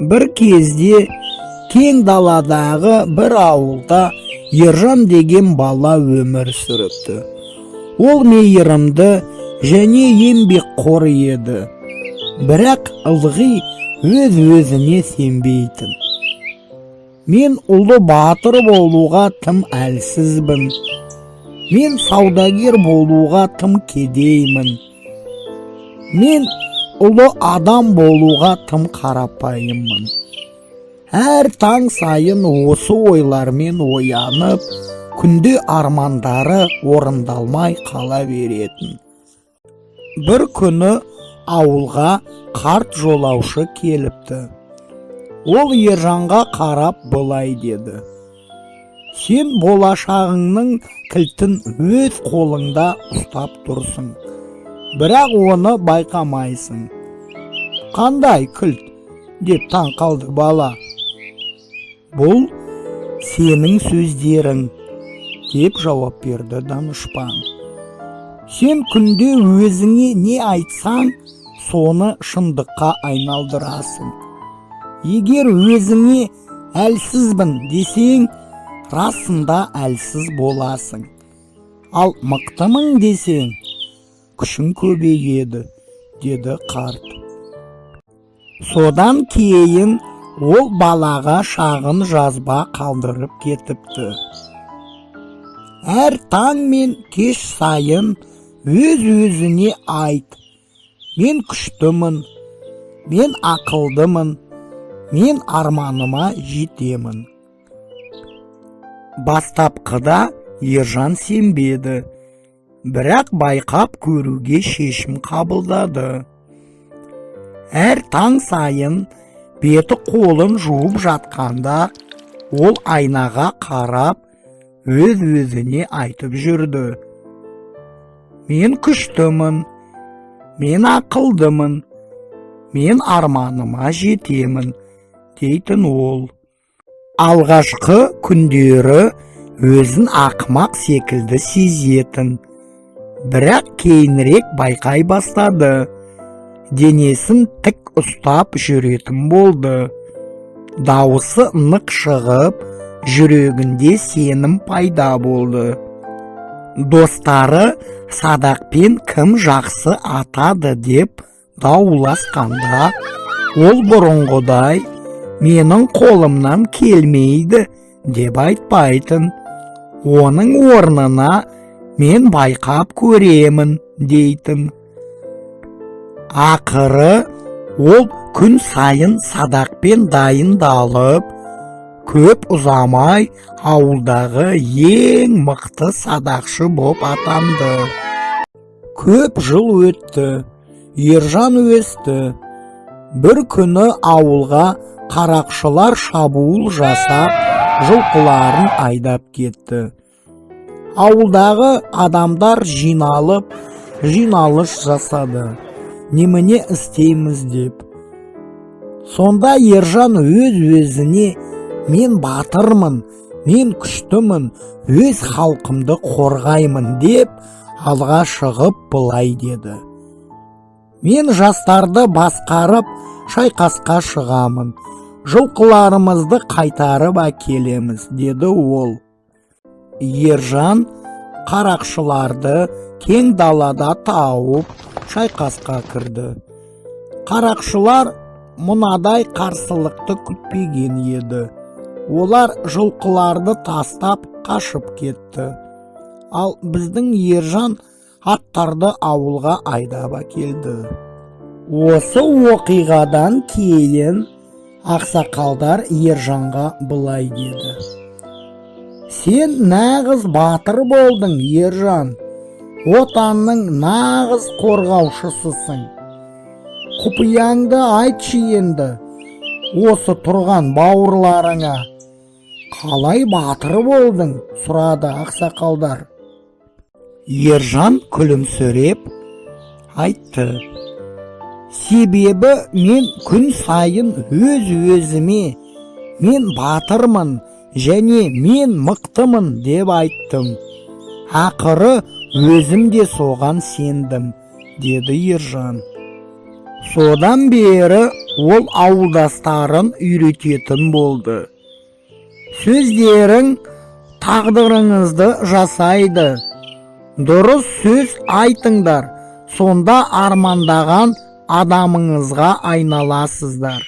Бір кезде кең даладағы бір ауылда Ержан деген бала өмір сүріпті. Ол мейірімді және еңбекқор еді. Бірақ ылғи өз-өзіне сенбейтін. Мен ұлы батыр болуға тым әлсізбін. Мен саудагер болуға тым кедеймін. Мен ұлы адам болуға тым қарапайыммын. Әр таң сайын осы ойлармен оянып, күнде армандары орындалмай қала беретін. Бір күні ауылға қарт жолаушы келіпті. Ол Ержанға қарап былай деді: «Сен болашағыңның кілтін өз қолыңда ұстап тұрсың, бірақ оны байқамайсың». «Қандай кілт?» – деп таң қалды бала. «Бұл сенің сөздерің», – деп жауап берді данышпан. «Сен күнде өзіңе не айтсаң, соны шындыққа айналдырасың. Егер өзіңе әлсізбін десең, расында әлсіз боласың. Ал мықтымын десең, күшің көбейеді», – деді қарт. Содан кейін ол балаға шағын жазба қалдырып кетіпті: «Әр таң мен кеш сайын өз-өзіңе айт: мен күштімін, мен ақылдымын, мен арманыма жетемін». Бастапқыда Ержан сенбеді, бірақ байқап көруге шешім қабылдады. Әр таң сайын беті қолын жуып жатқанда, ол айнаға қарап, өз-өзіне айтып жүрді: «Мен күштімін, мен ақылдымын, мен арманыма жетемін», – дейтін ол. Алғашқы күндері өзін ақымақ секілді сезетін, бірақ кейінірек байқай бастады: денесін тік ұстап жүретін болды, дауысы нық шығып, жүрегінде сенім пайда болды. Достары садақпен кім жақсы атады деп дауласқанда, ол бұрынғыдай «менің қолымнан келмейді» деп айтпайтын. Оның орнына «мен байқап көремін» дейтін. Ақыры ол күн сайын садақпен дайындалып, көп ұзамай ауылдағы ең мықты садақшы боп атанды. Көп жыл өтті, Ержан өсті. Бір күні ауылға қарақшылар шабуыл жасап, жылқыларын айдап кетті. Ауылдағы адамдар жиналып, жиналыс жасады, немене істейміз деп. Сонда Ержан өз өзіне: «Мен батырмын, мен күштімін, өз халқымды қорғаймын», – деп алға шығып былай деді: «Мен жастарды басқарып, шайқасқа шығамын, жылқыларымызды қайтарып әкелеміз», – деді ол. Ержан қарақшыларды кең далада тауып, шайқасқа кірді. Қарақшылар мұнадай қарсылықты күтпеген еді. Олар жылқыларды тастап қашып кетті. Ал біздің Ержан аттарды ауылға айдап әкелді. Осы оқиғадан кейін ақсақалдар Ержанға былай деді: «Сен нағыз батыр болдың, Ержан, отанның нағыз қорғаушысысың. Құпияңды айтшы енді осы тұрған бауырларыңа. Қалай батыр болдың?» – сұрады ақсақалдар. Ержан күлімсіреп айтты: «Себебі мен күн сайын өз өзіме мен батырмын және мен мықтымын деп айттым. Ақыры өзім де соған сендім», – деді Ержан. Содан бері ол ауылдастарын үйрететін болды. Сөздерің тағдырыңызды жасайды. Дұрыс сөз айтыңдар, сонда армандаған адамыңызға айналасыздар.